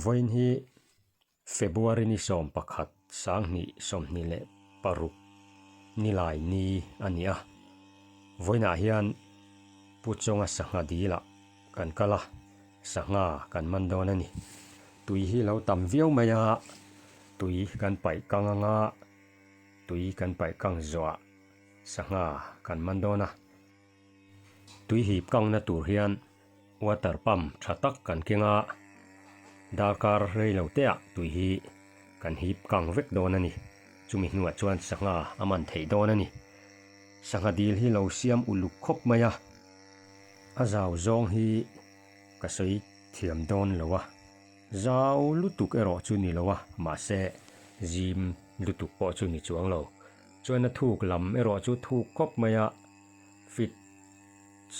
Vawiin hi February ni 11 2026 nilai ni a ni a. Vawiinah hian Pu Chawnga sangha dilah kan kal a, sangha kan man dawn a ni. Tui hi lo tam viau mai a, tui kan paih kang anga tui kan paih kang zawhah sangha kan man dawn a. Tui hip kangna tur hian water pump tha tak kan keng a, darkar rei lo te ah tui hi kan hip kang vek dawn a ni. Chumi hnuah chuan sangha a man theih dawn a ni. Sangha dil hi lo siam uluk khawp mai a, a zau zawng hi ka sawi thiam dawn lo a, zau lutuk erawh chu ni lo a, mahse zim lutuk pawh chu ni chuang lo. Chuan a thuk lam erawh chu thuk khawp mai a. Fit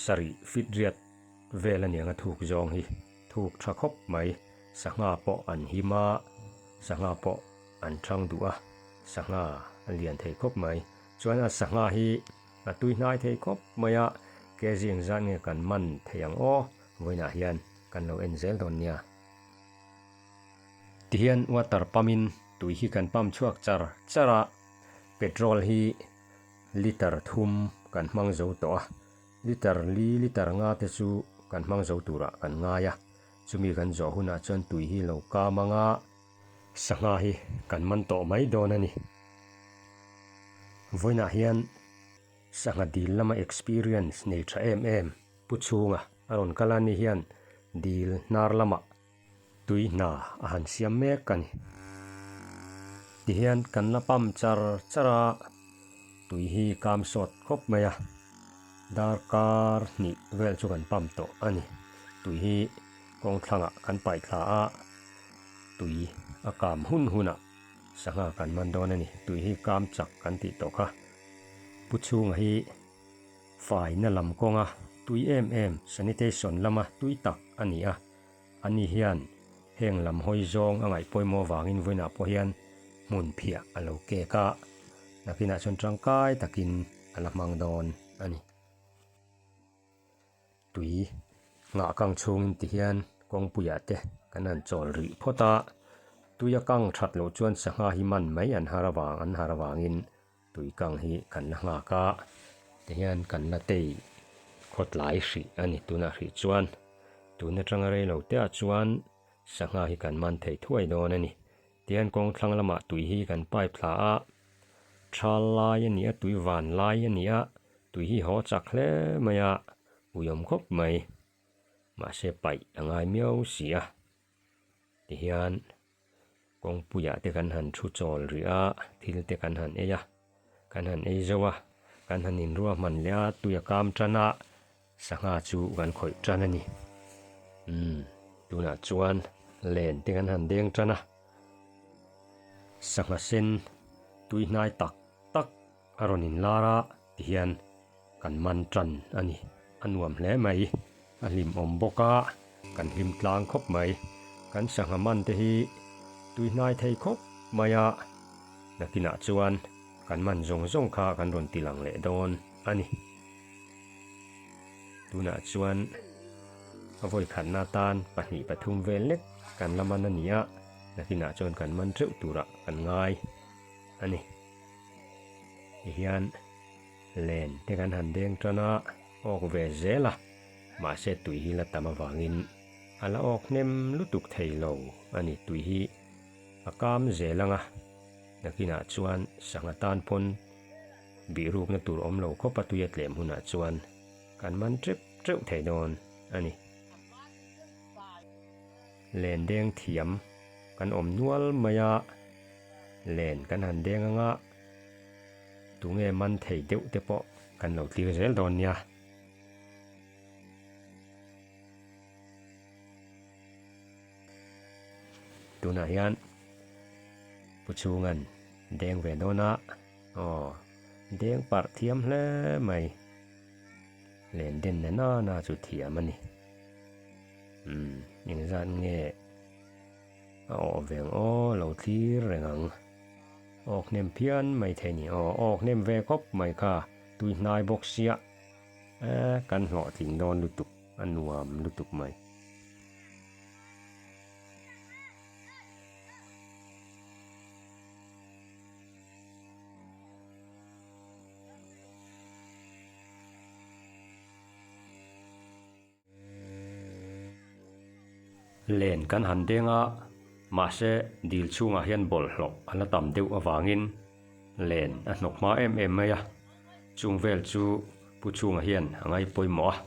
sarih fit riat vel aniang a thuk zawng hi thuk tha khawp mai. Sangha pawh an him a, sangha pawh an thang duh a, sangha a lian thei khawp mai. Chuan a sangha hi a tui hnai thei khawp mai a, kg engzat nge kan man thei ang aw vawiinah hian kan lo en zel dawn nia. Tihian water pump in tui hi kan pump chhuak char char a, petrol hi Liter thum kan hmang zo tawh a, liter li liter nga te chu kan hmang zo turah kan ngai a, chumi kan zawh hunah chuan tui hi lo kam anga sangha hi kan man tawh mai dawn a ni. Vawiinah hian sangha dil lama experience nei tha em em Pu Chhunga a rawn kal a ni hian dil hnar lamah Tui hna a han siam mek a ni. Tihian kan la pump char char a, tui hi kam sawt khawp mai a, darkar hnih vel chu kan pump tawh a ni. Tui hi kawng thlangah kan paih thla a, tui a kam hun hunah sangha kan man dawn a ni. Tui hi kam chak kan tih tawh kha. Pu chhunga hi faina lam kawnga tui em em sanitation lama tui tak a ni a. Ani hian heng lam hawi zawng a ngaih pawimawh avangin vawiinah pawh hian hmun phiah a lo kek a, nakinah chuan tangkai takin a la hmang dawn a ni. Tui nghah kang chhungin ti hian kawngpuiah te kan han chawl rih phawt a, tui a kang that loh chuan sangha hi man mai an har avang an har avangin Tui kang hi kan la nghak a, tihian kan la tei khawtlai hrih a ni tunah hrih chuan tun atanga rei lo te ah chuan sangha hi kan man thei thuai dawn a ni. Tihian kawng thlang lamah tui hi kan pipe thla a, thal lai a ni a, tui van lai a ni a, tui hi haw chak hle mai a, uiawm khawp mai. Mahse paih a ngai miau si a, tihian Kawngpuiah te kan han thu chawl rih a, thil te kan han ei a, kan han ei zo a, kan han inruahman leh a, tui a kam tan a, sangha chu kan khawih tan a ni. Umm, tunah chuan len te kan han deng tan a, sangha sen tui hnai tak tak a rawn inlar a tihian kan man tan a ni. A nuam hle mai, a hlimawm bawk a, kan hlim tlang khawp mai. Kan sangha man te hi tui hnai thei khawp mai a, nakinah chuan kan man zawng zawng kha kan rawn ti lang leh dawn a ni. Tunah chuan a vawikhatna atan pahnih pathum vel lek kan la man a ni a, nakinah chuan kan man teuh turah kan ngai a ni. Tihian len te kan han deng tan a, awk ve zel a, mahse tui hi la tam avangin a la awk hnem lutuk thei lo a ni. Tui hi a kam zel ang a, nakinah chuan sangha tan pawn bihrukna tur awm lo khawp a tui a tlem hunah chuan kan man tep teuh thei dawn a ni. Len deng thiam kan awm nual mai a, len kan han deng ang a, tunge man thei deuh te pawh kan lo tlir zel dawn nia. Tunah hian Pu Chhunga'n deng ve dawn a, aw deng parh thiam hle mai. Len den na nana chu thiam a ni. Umm engzat nge a awh ve ang aw lo thlir reng ang. Awk hnem phian mai thei ni aw awk hnem ve khawp mai kha tui hnai bawk sia eh kan hlawhtling dawn lutuk a nuam lutuk mai. Len kan han deng a, mahse dil chhungah hian bawlhhlawh a la tam deuh avangin len a hnawk hma em em mai a. Chung vel chu Pu Chhunga hian a ngai pawimawh a,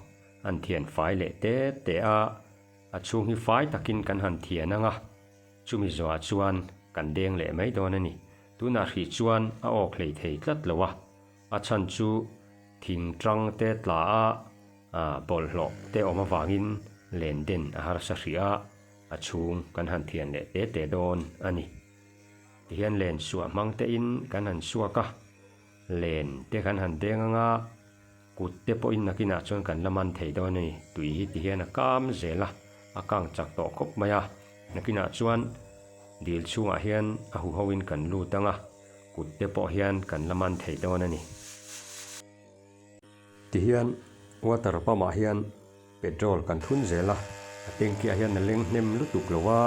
an thian fai leh te te a, a chhung hi fai takin kan han thian ang a, chumi zawhah chuan kan deng leh mai dawn a ni. Tunah hrih chuan a awk hlei thei tlat lo a, a chhan chu thing tang te tla a, bawlhhlawh te awm avangin len den a harsa hrih a, a chhung kan han thian leh te te dawn a ni. Tihian len suah hmang tein kan han suak a, len te kan han deng anga kut te pawhin nakinah chuan kan la man thei dawn a ni. Tui hi tihian a kam zel a, a kang chak tawh khawp mai a, nakinah chuan dil chhungah hian a huhoin kan lut anga kut te pawh hian kan la man thei dawn a ni. Tihian water pump ah hian petrol kan thun zel a, a tanky ah hian a leng hnem lutuk lo a,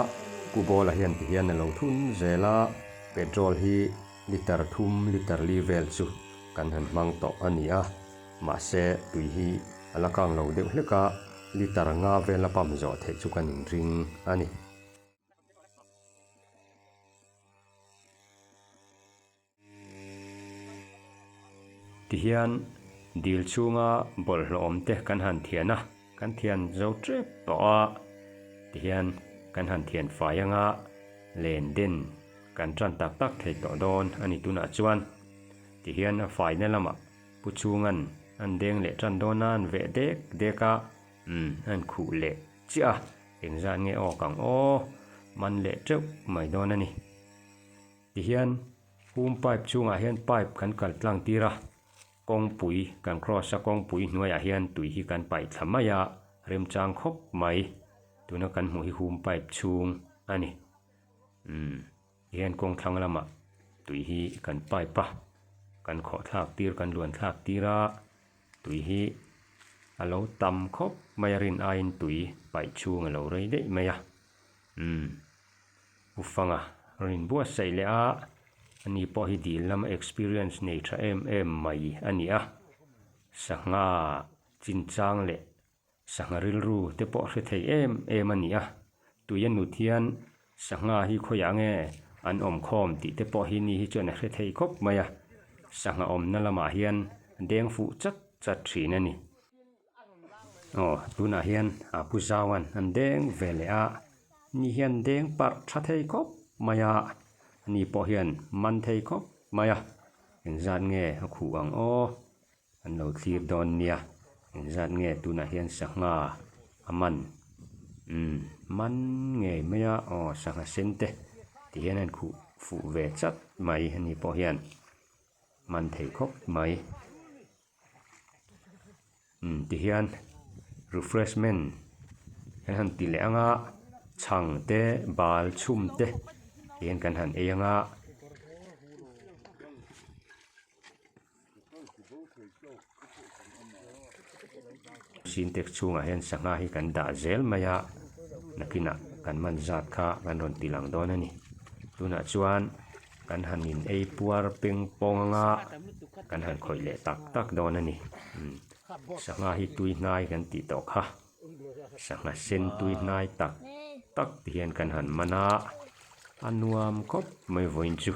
Pu Bawla hian tihian a lo thun zel a, petrol hi liter thum liter li vel chu kan han hmang tawh a ni a, mahse tui hi a la kang lo deuh hlek a, liter nga vel a pump zawh theih chu kan inring a ni. Tihian dil chhunga bawlhhlawh awm te kan han thian a, kan thian zo tep tawh a, tihian kan han thian fai anga len den kan tan tak tak thei tawh dawn a ni tunah chuan. Tihian a faina lamah Pu Chhunga'n an deng leh tan dawn a, an veh dek dek a, umm an khuh leh chiah a, engzat nge awk ang aw, man leh teuh mai dawn a ni. Tihian hum pipe chhungah hian pipe kan kal tlang tir a, kawngpui kan cross a, kawngpui hnuaiah hian tui hi kan paih thla mai a, remchang khawp mai. Tuna kan hmuh hi hum pipe chhung a ni. Umm tihian kawng thlang lamah tui hi kan pipe a, kan khawh thlak tir kan luan thlak tir a, tui hi a lo tam khawp mai a rin aiin tui paih chhung a lo rei daih mai a. Umm. Pu Fanga rawn inbuatsaih leh a, ani pawh hi dil lama experience nei tha em em mai a ni a. Sangha chinchang leh sangha rilru te pawh hre thei em em a ni a. Tui a nut hian sangha hi khawiah nge an awm khawm tih te pawh hi ni hi chuan a hre thei khawp mai a. Sangha awmna lamah hian deng fuh chat chat thin a ni. Aw tunah hian a pu zauan an deng ve leh a ni hian deng parh tha thei khawp mai a ani pawh hian man thei khawp mai a engzat nge a khuh ang aw an lo thlir dawn nia engzat nge tunah hian sangha a man umm man ngei mai a aw sangha sen te ti hian a inkhuh fuh ve chat mai ani pawh hian man thei khawp mai. Umm tihian refreshment kan han ti leh ang a chhang te bal chhum te tihian kan han ei ang a. Sintex chhungah hian sangha hi kan dah zel mai a nakinah kan man zat kha kan rawn ti lang dawn a ni tunah chuan. Kan han in ei puar peng pawng anga kan han khawih leh tak tak dawn a ni. Umm sangha hi tui hnai kan tih tawh kha. Sangha sen tui hnai tak tak ti hian kan han man a, a nuam khawp mai vawiin chu.